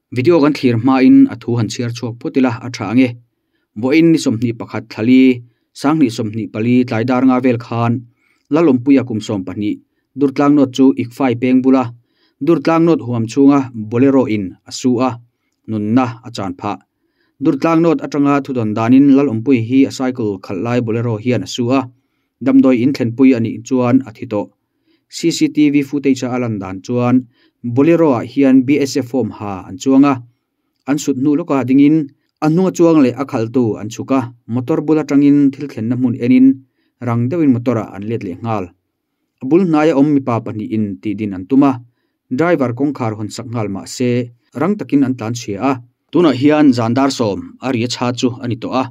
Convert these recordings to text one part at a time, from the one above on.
Video kan thlir hmain a thu han chhiar chhuak phawt ila a tha ange. Vawiin ni 21 thlali sanghnih 24 tlai dar nga vel khan Lalawmpuia kum 12 Durtlang North chu Ikfai peng bula Durtlang North huam chhunga Bolero in a su a, nunna a chan phah. Durtlang North atanga thudawn danin Lalawmpuia hi a cycle khalh lai Bolero hian a su a, damdawi in thlenpui a nih chuan a thi tawh. CCTV footage a lan dan chuan Bolero ah hian BSF form ha an chuang a, an sut hnu lawkah dingin a hnunga chuang leh a khalhtu an chhuk a, motor bul atangin thil thlenna hmun enin rang deuhin motor ah an let leh nghal. A bul hnaia awm mipa pahnihin tihdin an tum a, driver kawngkhar hawn sak nghal mah se rang takin an tlan chhia a. Tunah hian zan dar sawm a ri a chha chu a ni tawh a,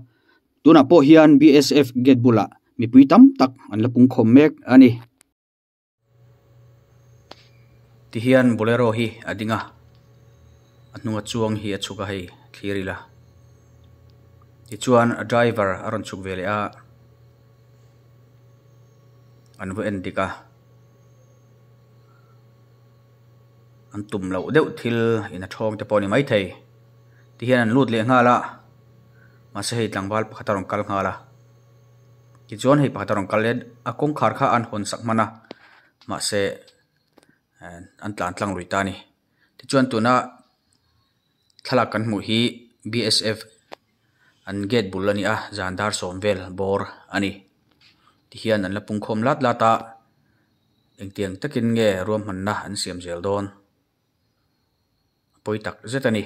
tunah pawh hian BSF gate bulah mipui tam tak an la pungkhawm mek a ni. Tihian bolero hi a ding a, a hnunga chuang hi a chhuk a hei thlir ila tichuan a driver a rawn chhuk ve leh a an va en dik a an tum loh deuh thil in a thawng te pawh a ni maithei tihian an lut leh nghal a mahse hei tlangval pakhat a rawn kal nghal a. Tichuan hei pakhat a rawn kal leh a kawngkhar kha an hawn sak hman a mahse an tlan tlang lui ta a ni tichuan tuna thlalak kan hmuh hi b s f an gate bul a ni a zan dar sawm vel bawr a ni tihian an la pungkhawm lat lat a engtiang takin nge ruahmanna an siam zel dawn a pawi tak zet a ni.